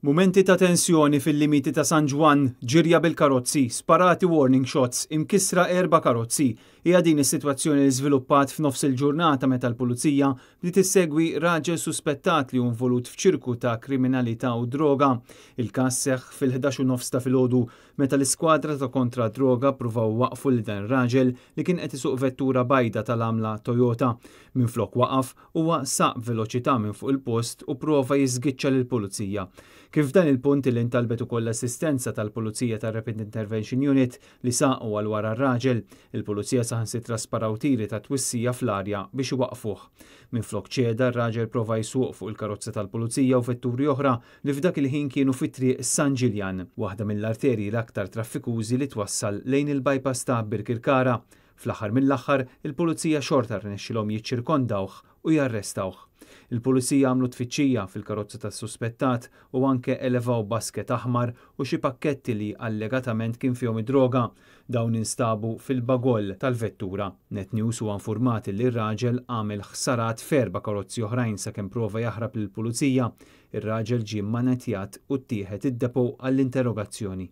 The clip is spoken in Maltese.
Mumenti ta' tensjoni fil-limiti ta' San Ġwann, ġirja bil-karozzi, sparati warning shots, imkissra erba' karozzi. Hija din is-sitwazzjoni li żviluppat f'nofs il-ġurnata meta l-Pulizija bdiet issegwi raġel suspettat li hu involut f'ċirku ta' kriminalità u droga. Il-każ seħħ fil-11 u nofs ta' filgħodu meta l-iskwadra ta' kontra d-droga ppruvaw iwaqqfu lil dan ir-raġel li kien qed isuq vettura bajda tal-għamla Toyota. Minflok waqaf, huwa saq b'veloċità minn fuq il-post u pprova jiżgiċċa lill-Pulizija. Kien f'dan il-punt li ntalbet ukoll l-assistenza tal-Pulizija tar-Rapid Intervention Unit li saqu għal wara r-raġel. Il-Pulizija saħansitra sparaw tiri ta' twissija fl-arja biex iwaqqfuh. Minflok ċeda, r-raġel prova jsuq fuq il-karozza tal-Pulizija u vetturi oħra li f'dak il-ħin kienu fi Triq San Ġiljan, waħda mill-arterji l-aktar traffikużi li twassal lejn il-bypass ta' Birkirkara. Fl-aħħar mill-aħħar, il-Pulizija xorta rnexxilhom jiċċirkondawh u jarrestawh. Il-Pulizija għamlu tfittxija fil-karozza tas-suspettat u anke elevaw basket aħmar u xi pakketti li allegatament kien fihom id-droga. Dawn instabu fil-bagoll tal-vettura. Net News huwa infurmat li r-raġel għamel ħsarat f'erba' karozzi oħrajn sakemm prova jaħrab lill-Pulizija. Ir-raġel ġie mmanettjat u ttieħed id-depot għall-interrogazzjoni.